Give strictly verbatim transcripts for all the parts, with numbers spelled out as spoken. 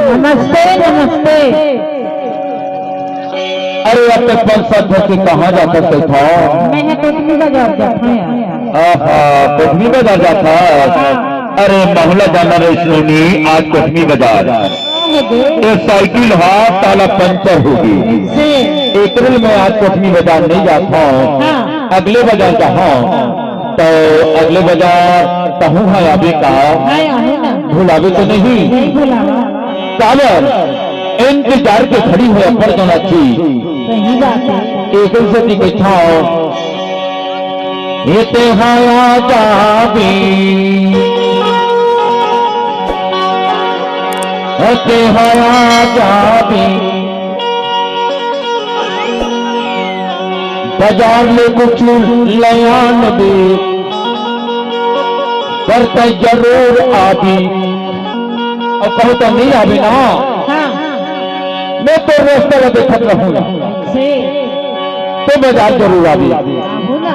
नमस्ते, नमस्ते। अरे, अब तक पाँच सात घर के कहाँ जाथस कहिथंव? मैं ह कोटमी बाजार जाथंव यार। आहा, कोटमी बाजार जाथस? हाँ। अरे, महूँ ला जाना रहिस नोनी, आज कोटमी बाजार। हाँ, हो गे। ये साइकिल हा ताला पंचर हो गे। से? एकरे ले मैं आज कोटमी बाजार नहीं जाथंव। हाँ। अगले बाजार जाहूँ। त अगले बाजार तहूँ ह आबे का? हाँ, आबे ना। भुलाबे तो नहीं? नहीं भुलावा। काबर? इंतजार के घड़ी हे अब्बड़ जोन अच्छी। सही बात हे। एकरे सेती कहिथंव, ए तेंहा आ जाबे, ए तेंहा आ जाबे। बाजार ले कुछु ले आनबे, पर तैं जरूर आबे। अउ कहूँ त नहीं आबे ना। हाँ। मैं तो रस्ता ला देखत रहूँ। से? तो बाजार जरूर आबे। आबो ना।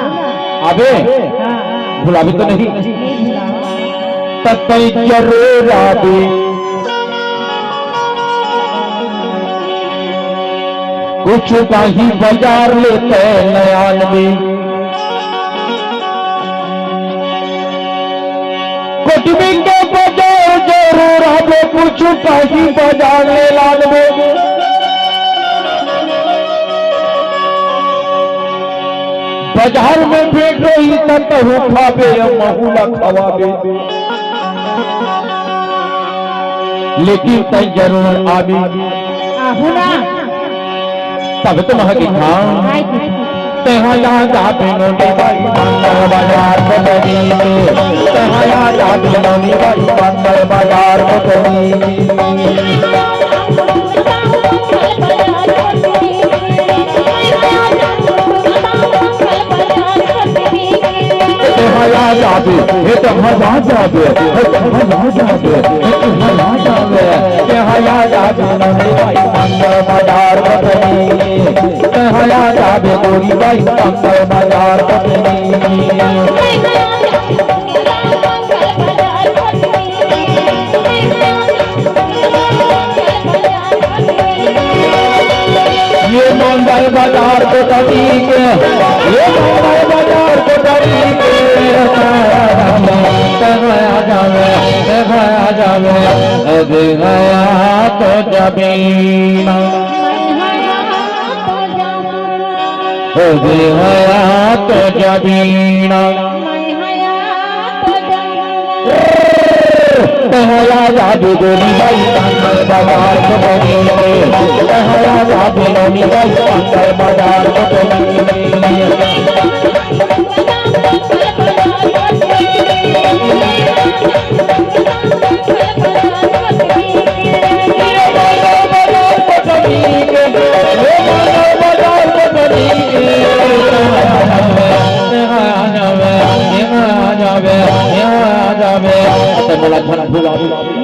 आबे? हाँ। भुलाबे तो नहीं? नहीं भुलावा। त तैं जरूर आबे। कुछु कहीं बाजार ले तैं ले आनबे। कोटमी के बाजार जरूर आबे, कुछु कहीं बाजार ले लानबे। बाजार में भेंट रही त तहूँ खाबे, महूँ ला खवाबे। लेकिन तैं जरूर आबे। आहू ना। तब तो महकी खाऊं। हाय। तेंहा याद आबे नोनी बाई मंगल बाजार कोटमी के। तेंहा याद आबे नोनी बाई मंगल बाजार कोटमी के। तेंहा याद आबे, हे तेंहा याद आबे, हे तेंहा याद आबे, हे तेंहा याद आबे, तेंहा याद आबे, नोनी बाई मंगल बाजार कोटमी। तेंहा याद आबे, गोरी बाई मंगल बाजार कोटमी। ये मंगल बाजार कोटमी के, ये मंगल बाजार कोटमी के, तेंहा आ जाबे, तेंहा आ जाबे, तेंहा आ जाबे, तेंहा आ तो जाबे। तेंहा आ तो जाबे। तेंहा आ जाबे गोरी बाई मंगल बाजार कोटमी के। तेंहा आ जाबे नोनी बाई मंगल बाजार कोटमी के।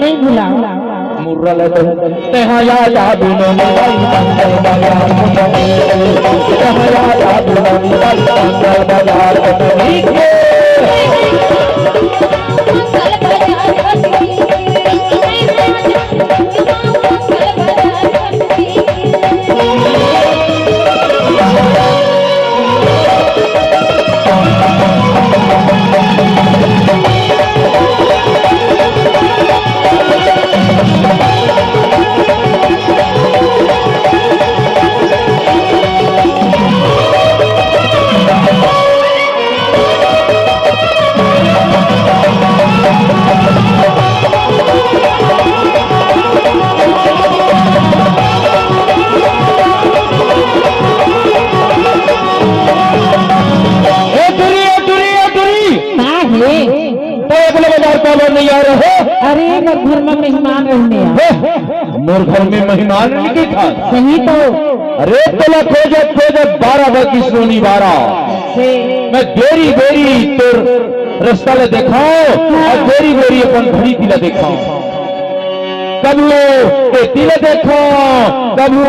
नहीं भुलावा। मुर्रा ले तो। तेंहा याद आबे नोनी बाई मंगल बाजार कोटमी के। तेंहा याद आबे नोनी बाई मंगल बाजार कोटमी के। ए टुरी, ए टुरी, ए टुरी। का हे? तैं अगले बाजार काबर नहीं आ रहे? अरे, मैं घर में मेहमान रहने आ। हे, मोर घर में मेहमान नहीं था। सही तो। अरे, तोला खोजत खोजत बारह बजिस नोनी बारह। से। मैं देरी देरी तोर रस्ता ला देखंव अउ देरी देरी अपन घड़ी ला देखंव। कभू एती ला देखंव, कभू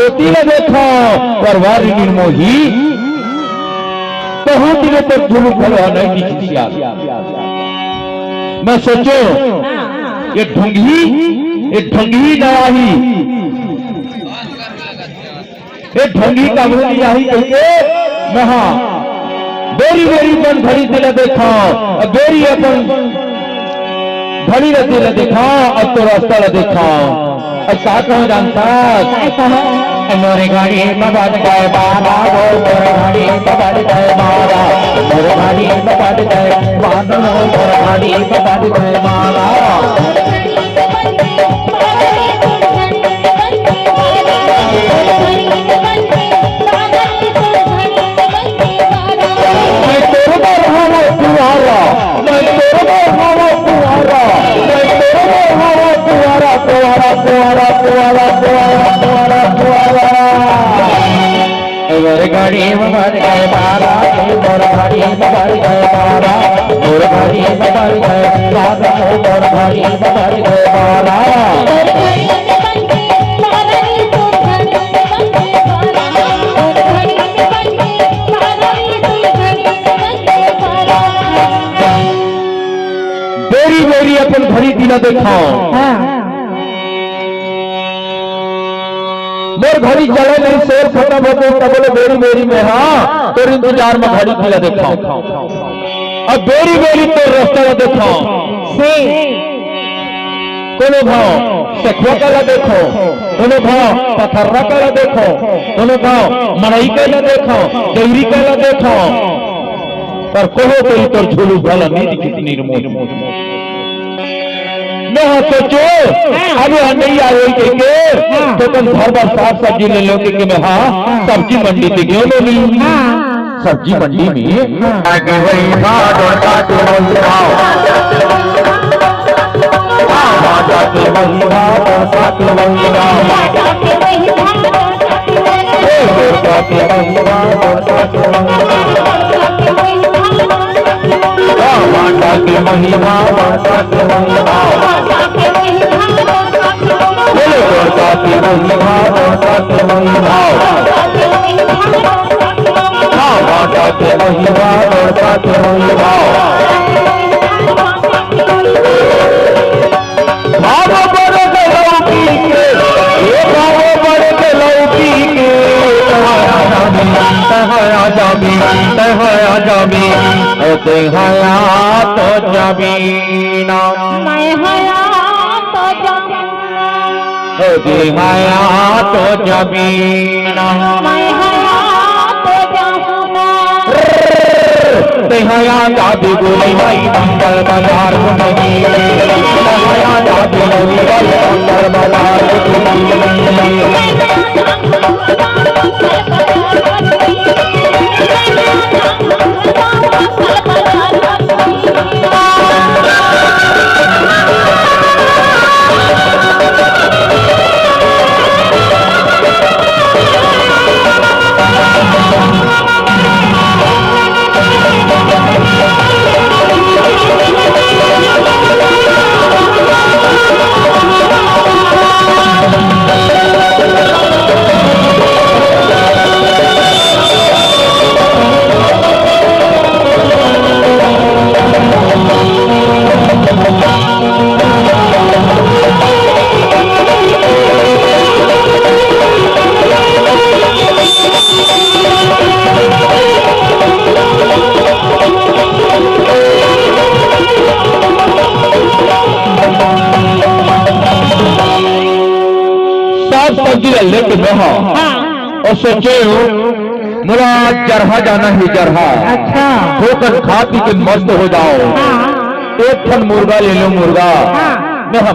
ओती ला देखंव, पर वारी निर्मोही कहूँ दिने तक झुलुक घलो नहीं दिखिस यार। मैं सोचेंव, ये ढोंगी ए ढंगी नइ आही, ए ढंगी काबर नइ आही कहिके मैं हा बेरी बेरी अपन घड़ी तेला देखंव, अउ बेरी अपन घड़ी ला तेला देखंव, अउ तोर रस्ता ला देखंव। अउ का कहंव जानथस? काय कहंव? मोर घड़ी म बज गे बारा हो, मोर घड़ी म बज गे बारा, मोर घड़ी म बज गे बारा हो, मोर घड़ी म बज गे बारा। मैं तोर बर हवं कुंवारा, मैं तोर बर हवं कुंवारा, मैं तोर बर हवं कुंवारा, कुंवारा, कुंवारा। मोर घड़ी म बज गे बारा, मोर घड़ी म बज गे बारा, मोर घड़ी म बज गे बारा, मोर घड़ी म बज गे बारा। बेरी बेरी अपन घड़ी तेला देखंव। हाँ। मोर घड़ी चले नहीं, शोर खतम होगे, तब ले बेरी बेरी मैं हा तोर इंतजार म घड़ी तेला देखंव। अब बेरी बेरी तोर रस्ता ला देखंव। से कोनो घांव सखुवा करा देखंव, कोनो घांव पथर्रा करा देखंव, कोनो घांव मड़ई करा देखंव, दइरी करा देखंव, पर कहों तो तोर झुलुस घला नइ दिखिस निर्मोही। मैं हा सोचेंव, अब ए नइ आय कहिके, हाँ। त अपन घर बर साग सब्जी ले लेंव कहिके मैं हा सब्जी मंडी ते गेंव नोनी। हाँ। सब्जी मंडी में हाँ। आगे वही भाव और साथ वही भाव। हाँ, हाँ, जाके वही भाव और साथ वही भाव। ए, और जाके वही भाव और साथ वही भाव। हाँ, हाँ, जाके वही भाव और साथ वही भाव। बोलो, और जाके वही भाव और साथ वही भाव। हाँ, बाटा के महिमा, बाटा के महिमा। भाव बढ़ के लौकी के, ये भाव बढ़ के लौकी के। तहया जाबी, तहया जाबी, तहया जाबी, ओ तहया तो जाबी ना। मैं हया तो जाबी। ओ जी हया तो जमीन। मैं हया तो जाऊँ ना। ते हया जाबी गोरी माई मंगल बाजार में। ते हया जाबी गोरी माई मंगल बाजार में। साग सब्जी ला लेके मैं हा हाँ। अउ सोचे हूँ, मोला जरहा जाना हे, जरहा। अच्छा। धोकर खा पी के मस्त हो जाओ। हाँ। एक ठन मुर्गा ले लो, मुर्गा। हाँ। मैं हा